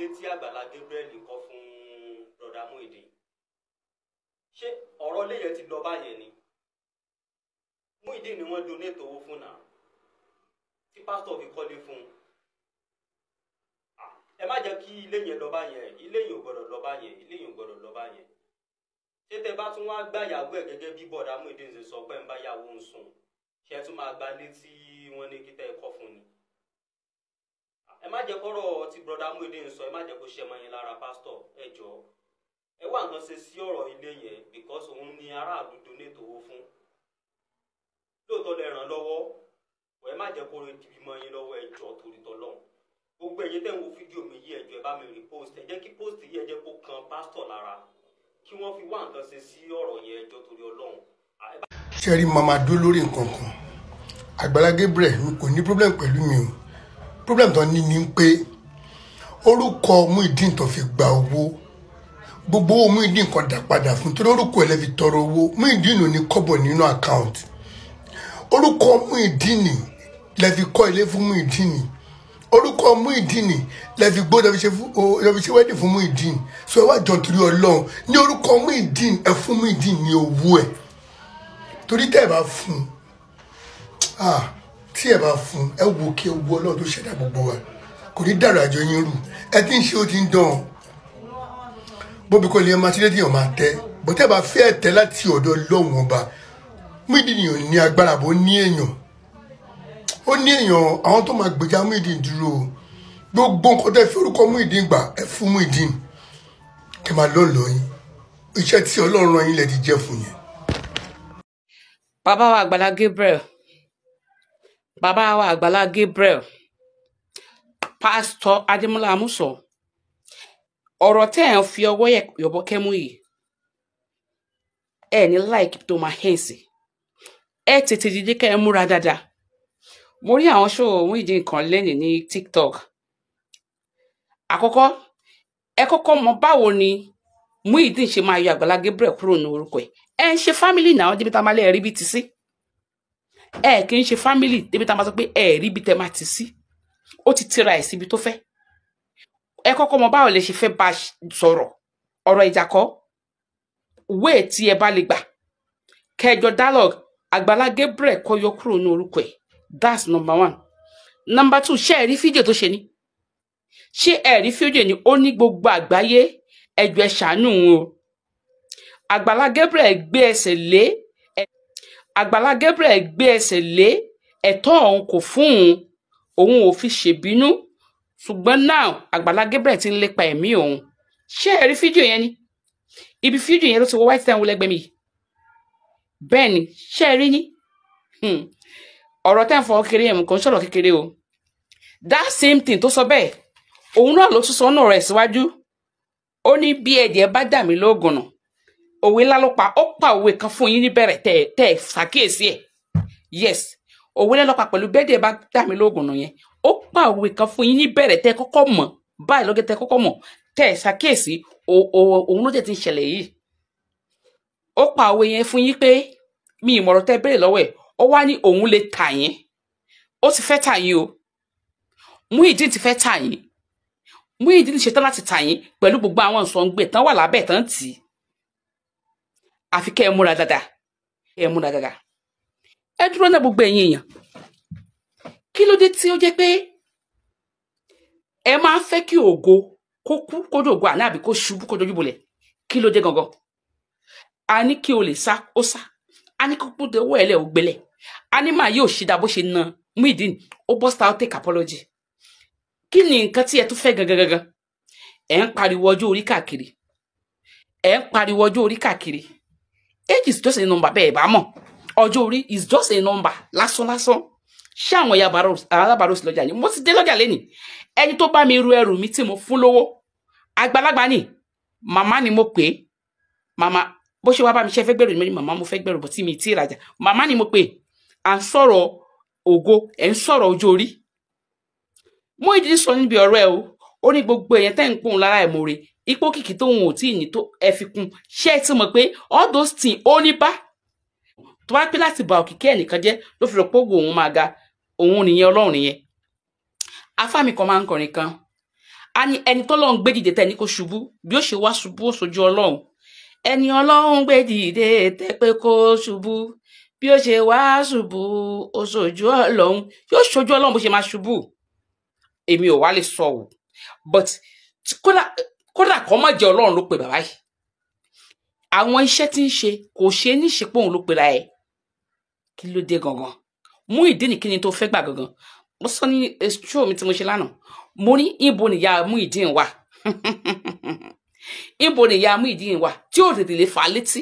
Ilé tí Àgbàlá Gabriel kọ́ fún Brother Muyideen, ṣé ọ̀rọ̀ ilé yẹn ti lọ báyẹn ni? Muyideen ni wọ́n donate owó fún náà tí pásítọ̀ fi kọ́lé fún un. Ẹ má jẹ́ kí ilé yẹn lọ báyẹn, ilé yẹn ò gbọ́dọ̀ lọ báyẹn, ilé yẹn ò gbọ́dọ̀ lọ báyẹn. Ṣé tẹ bá tún wá gbà yàwó ẹ̀ gẹ́gẹ́ bí Bọ̀dá Muyideen ṣe sọ pé ń bá yàwó ń sùn, ṣé ẹ tún máa gba ilé tí wọ́n ní kí tẹ́ ẹ kọ́ fún ni? Ẹ má jẹ́ kọ́rọ̀ tí Brother Muyideen sọ, ẹ má jẹ́ kó ṣe mọ́ yín lára. Pásítọ̀, ẹ jọ̀ọ́, ẹ wá nǹkan ṣe sí ọ̀rọ̀ ilé yẹn, because òun ni aráàlú donate owó fún. Lóòótọ́ lẹ ràn lọ́wọ́, ẹ má jẹ́ kó rí mọ́ yín lọ́wọ́. Ẹ jọ̀ọ́, torí tọ́lọ́run, gbogbo ẹ̀yin tẹ́ ń wo fídíò mi yìí, ẹ jọ̀ọ́, ẹ bá mi repost. Ẹ jẹ́ kí post yìí, ẹ jẹ́ kó kan pásítọ̀ lára, kí wọ́n fi wá nǹkan ṣe sí ọ̀rọ̀ yẹn. Ẹ jọ̀ọ́, torí Ọlọ́run. Ṣe rí, màmá dúró lórí nǹkan kan. Àgbàlá Gabriel kò ní problem pẹ̀lú mi o. Problem tó ní ni pé orúkọ Muyideen tó fi gba owó, gbogbo owó Muyideen kan dà padà fún, torí orúkọ ẹ̀ lẹ́ fi tọrọ owó. Muyideen ò ní kọ́bọ̀ nínú account. Orúkọ Muyideen lẹ́ fi kọ́ ilé fún Muyideen, orúkọ Muyideen lẹ́ fi gbó, lẹ́ fi ṣe wedding fún Muyideen. So ẹ wá jọ, torí Ọlọ́run, ní orúkọ Muyideen, ẹ fún Muyideen ní owó ẹ̀, torí tẹ́ ẹ bá fún, ah, tí ẹ bá fún, ẹ wo kí ẹ wo Ọlọ́run tó ṣẹ̀dá gbogbo wa, kò ní dàrú àjọ yín rú. Ẹ ti ń ṣe, ó ti ń dán bóbi kò lè máa ṣe létí yàn máa tẹ bó tẹ́ bá fẹ́ tẹ́ láti ọ̀dọ̀ Ọlọ́run Ọba. Muyideen ò ní agbára, bó ní èèyàn, ó ní èèyàn, àwọn tó máa gbèjà Muyideen dúró. Gbogbo nǹkan tẹ́ fi orúkọ Muyideen gbà, ẹ fún Muyideen, kẹ́ máa lọ́ọ̀lọ́ yín. Iṣẹ́ tí Ọlọ́run rán yín lẹ ti jẹ́ fún yẹn. Bàbá wa Àgbàlá Gabriel, bàbá wa Àgbàlá Gabriel, Pásítọ̀ Adémọ́lá Amúsọ, ọ̀rọ̀ tẹ́ ẹ̀ ń fi ọwọ́ yọ̀bọ̀kẹ́ mú yìí, ẹ ní like tó máa hẹ̀ sí. Ẹ tètè dìde kẹ́ ẹ múra dáadáa. Mo rí àwọn show Muyideen kan lẹ́nìí ní TikTok. Àkọ́kọ́, ẹ kọ́kọ́ mọ báwo ni Muyideen ṣe máa yọ Àgbàlá Gabriel kúrò ní orúkọ ẹ̀. Ẹ ń ṣe family náà débi tá a máa lé ẹ̀rí bí ti sí. Ẹ kì í ṣe family débi tá a máa sọ pé ẹ rí bí tẹ máa ti sí. Ó ti tira ẹ̀ síbi tó fẹ́. Ẹ kọ́kọ́ mọ báwo lè ṣe fẹ́ bá a sọ̀rọ̀. Ọ̀rọ̀ ìjà kọ́ wéè tí ẹ bá lè gbà kẹjọ dialogue. Àgbàlá Gabriel kọ́ yọ kúrò ní orúkọ ẹ̀. That's number one. Number two, ṣé ẹ rí fídíò tó ṣe ni? Ṣé ẹ rí fídíò ni? Ó ní gbogbo àgbáyé, ẹjọ́, ẹ ṣàánú òun o. Àgbàlá Gabriel gbé ẹsẹ̀ lé, Àgbàlá Gabriel gbé ẹsẹ̀ lé ẹ̀tọ́ òun, kò fún òun, òun ò fi ṣèbínú, ṣùgbọ́n now Àgbàlá Gabriel ti ń lépa ẹ̀mí òun. Ṣé ẹ rí fídíò yẹn ni? Ibi fídíò yẹn ló ti wọ white time wọlé mi yìí. Bẹ́ẹ̀ ni, ṣé ẹ rí ní ọ̀rọ̀ tẹ́ ń fọwọ́ kékeré yẹn kò ń sọ̀rọ̀ kékeré o. That same thing tó sọ bẹ́ẹ̀, òun náà ló tún sọ ọ́nà rẹ̀ síwájú. Ó ní bí ẹ̀jẹ̀ bá dà mí lóògùn nù, òwe ńlá ló pa. Ó pa òwe kan fún yín níbẹ̀rẹ̀ tẹ́ tẹ́ ẹ ṣàkíyèsí ẹ̀. Yes, òwe ńlá ló pa pẹ̀lú bẹ́ẹ̀dẹ̀ bá dà mí lóògùn nù yẹn. Ó pa òwe kan fún yín níbẹ̀rẹ̀ tẹ́ kọ́kọ́ mọ̀ báyìí lọ́gẹ́ tẹ́ kọ́kọ́ mọ̀ tẹ́ ẹ ṣàkíyèsí. Òun ló tẹ̀ ti ń ṣẹlẹ̀ yìí. Ó pa òwe yẹn fún yín pé mi ìmọ̀ràn tẹ́ béèrè lọ́wọ́ ẹ̀. Ó wá ní òun lè tà yín. Ó ti fẹ́ tà yín o. Muyideen ti fẹ́ tà yín. Muyideen ṣetán láti tà yín pẹ̀lú gbogbo àwọn ìsọ̀ǹgbè tán wà lábẹ́ tán tì í. Àfi kẹ́ ẹ múra dáadáa, kẹ́ ẹ múra dáadáa. Ẹ dúró náà, gbogbo ẹ̀yin èèyàn, kí ló dé tí ó jẹ́ pé ẹ máa ń fẹ́ kí ògo kó kú, kó dògo àná, àbí kó ṣubú, kó dojú bolẹ̀? Kí ló dé gangan? A ní kí o lè sá, ó sá. A ní kó kú owó ẹ̀ lẹ̀, ó gbélẹ̀. A ní màá yóò ṣì dá bó ṣe na Muyideen, ó bọ́ síta, ó take apology. Kí ni nǹkan tí ẹ tún fẹ́ gangan gangan? Ẹ ń pariwo ọjọ́ orí káàkiri, ẹ ń pariwo ọjọ́ orí káàkiri. Age is just a number. Bẹ́ẹ̀ bá mọ̀, ọjọ́ orí is just a number lásán lásán. Ṣé àwọn ìyá alábàárò sí lọ́jà ni? Mo ti dé lọ́jà lẹ́nìí. Ẹni tó bá mi ru ẹrù mi tí mo fún lówó, àgbàlagbà ni, màmá ni mo pè é. Màmá, bó ṣe wá bá mi ṣe fẹ́ gbẹ̀rù ni, màmá, mo fẹ́ gbẹ̀rù bọ̀ tí mi ti rajà. Màmá ni mo pè é. À ń sọ̀rọ̀ ògo, ẹ̀ ń sọ̀rọ̀ ọjọ́ orí. Muyideen sọ níbi ọ̀rọ̀ ẹ o, ó ní gbogbo èèyàn tẹ́ ń pòun lára ẹ̀ mọ̀re ipò kìkì tóun ò tí ì ní tó ẹ fi kún. Ṣé ẹ ti mọ̀ pé all those things ó ní bá tó bá pé láti ba òkìkí ẹnìkan jẹ́ ló fi rò pé ògo òun máa ga, òun nìyẹn, Ọlọ́run nìyẹn. Afámi kan máa ń kọrin kan. A ní ẹni tọ́lọ́run gbé dìde tẹ́ ní kó ṣubú, bí ó ṣe wá ṣubú ó ṣojú Ọlọ́run. Ẹni Ọlọ́run gbé dìde tẹ́ pé kó ṣubú, bí ó ṣe wá ṣubú ó ṣojú Ọlọ́run. Yóò ṣojú Ọlọ́run bó ṣe máa ṣubú. Èmi ò wá lè sọ o, but kódà kó má jẹ́ Ọlọ́run ló pe bàbá yìí. Àwọn iṣẹ́ tí ń ṣe kò ṣe é níṣe pé òun ló pera ẹ̀. Kí ló dé gangan? Muyideen kí ni tó fẹ́ gbà gangan? Mo sọ ní show mi tí mo ṣe lánàá, mo ní ibo nìyá Muyideen wà? Ibo nìyá Muyideen wà tí ò tètè lè fà á létí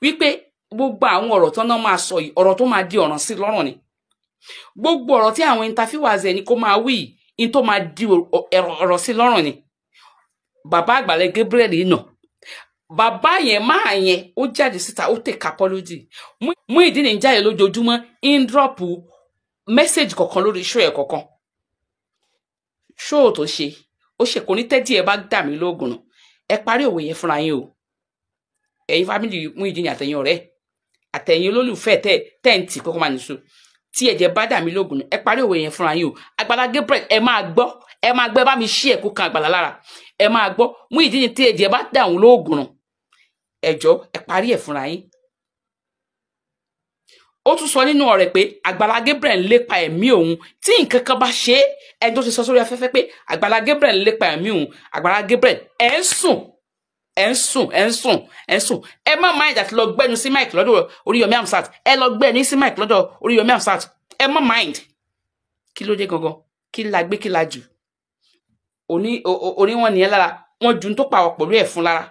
wípé gbogbo àwọn ọ̀rọ̀ tó náà máa sọ yìí, ọ̀rọ̀ tó máa di ọ̀ràn sí lọ́rùn ni. Gbogbo ọ̀rọ̀ tí àwọn interviewers ẹ̀ ní kó máa wí in tó máa di ọ̀rọ̀ sí lọ́rùn ni. Bàbá Àgbàlá Gabriel yìí nà, bàbá yẹn máa yẹn ó jáde síta, ó take apology. Muyideen ń jáde lójoojúmọ́, ń drop message kọ̀ọ̀kan lórí show ẹ̀ kọ̀ọ̀kan. Show tó ṣe ó ṣe kò ní tẹ́tí ẹ bá dà mí lóògùn nù. Ẹ parí òwe yẹn fúnra yín o. Ẹ̀yin family Muyideen àtẹ̀yin ọ̀rẹ́ àtẹ̀yin olólùfẹ́ tẹ́ǹtì kókó máa nìṣó tí ẹ̀jẹ̀ bá dà mí lóògùn nù, ẹ parí òwe yẹn fúnra yín o. Àgbàlá Gabriel, ẹ máa gbọ́, ẹ máa gbọ́, ẹ bá mi ṣí ẹ̀kú kan Àgbàlá lára, ẹ máa gbọ́. Muyideen tí ẹ̀jẹ̀ bá dà òun lóògùn nù, ẹ jọ̀ọ́ ẹ parí ẹ̀ fúnra yín. Ó tún sọ nínú ọ̀rẹ́ pé Àgbàlá Gabriel ń lépa ẹ̀mí òun. Tí nǹkan kan bá ṣe é, ẹni tó ti sọ sórí afẹ́fẹ́ pé Àgbàlá Gabriel ń lépa ẹ̀mí òun, Àgbàlá Gabriel ẹ̀ ń sùn, ẹ̀ ń sùn, ẹ̀ ń sùn, ẹ̀ ń sùn. Ẹ má mind àti lọ gbẹ́nu sí mic lọ́dọ̀ Oríyọmí Hamzat. Ẹ lọ gbẹ́nu sí mic lọ́dọ̀ Oríyọmí Hamzat. Ẹ má mind. Kí ló dé gangan? Kí la gbé, kí la jù? Oní wọn nìyẹn lára. Wọ́n ju tó pàwọ̀ pẹ̀lú ẹ̀ fún lára.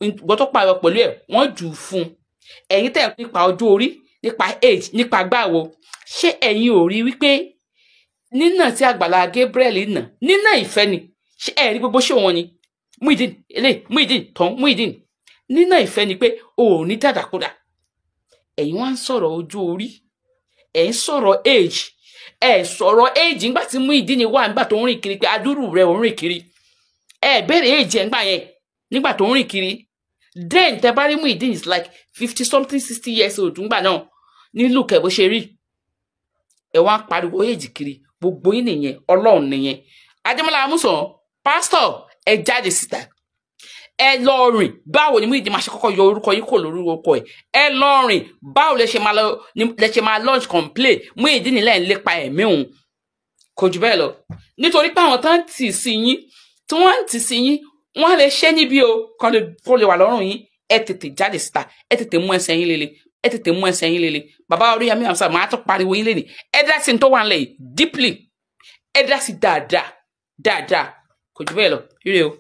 Gbọ́ tó pàwọ̀ pẹ̀lú ẹ̀, wọ́n jù fún un. Ẹ̀yin tẹ̀ nípa ọjọ́ orí, nípa age, nípa gbàwo, ṣé ẹ̀yin ò rí wípé nínà tí Àgbàlá Gabriel nà nínà ìfẹ́ ni? Ṣé ẹ rí gbogbo ṣé wọn ni? Muyideen eléyìí, Muyideen tán, Muyideen nínà ìfẹ́ ni pé o ò ní dàdàkúdà. Ẹ̀yin wá ń sọ̀rọ̀ ọjọ́ orí, ẹ̀ ń sọ̀rọ̀ age, ẹ̀ sọ̀rọ̀ age nígbà tí Muyideen wà nígbà tó ń rìn kiri pé adúrú rẹ̀ ò ń rìn kiri. Ẹ béèrè age ẹ̀ ńgbà yẹn nígbà tó ń rìn kiri. Then tẹ bá rí Muyideen is like 50 something 60 years old ńgbà náà nílùú kẹ bó ṣe rí. Ẹ wá ń pariwo age kiri, gbogbo yín nìyẹn, Ọlọ́run nìyẹn. Adémọ́lá Amúsàn, pásítọ̀, ẹ jáde síta, ẹ lọ rìn. Báwo ni Muyideen máa ṣe kọ́kọ́ yọ orúkọ yín kò lórí orúkọ ẹ? Ẹ lọ rìn. Báwo lẹ ṣe máa launch complaint? Muyideen nílẹ̀ ń lépa ẹ̀mí òun, kò jù bẹ́ẹ̀ lọ. Nítorí pé àwọn tán tì sí yín, tí wọ́n ń tì sí yín, wọ́n lè ṣe níbí o, kó lè wà lọ́rùn yín. Ẹ tètè jáde síta, ẹ tètè mú ẹsẹ̀ yín lele, ẹ tètè mú ẹsẹ̀ yín lele. Bàbá Oríyọmí Hamzat, máa tún pariwo yín lẹ́nìí. Ẹ dá sí ní tó wà nílẹ̀ yìí deeply, ẹ dá sí dáadáa dáadáa, kò jù bẹ́ẹ̀ lọ. Ire o.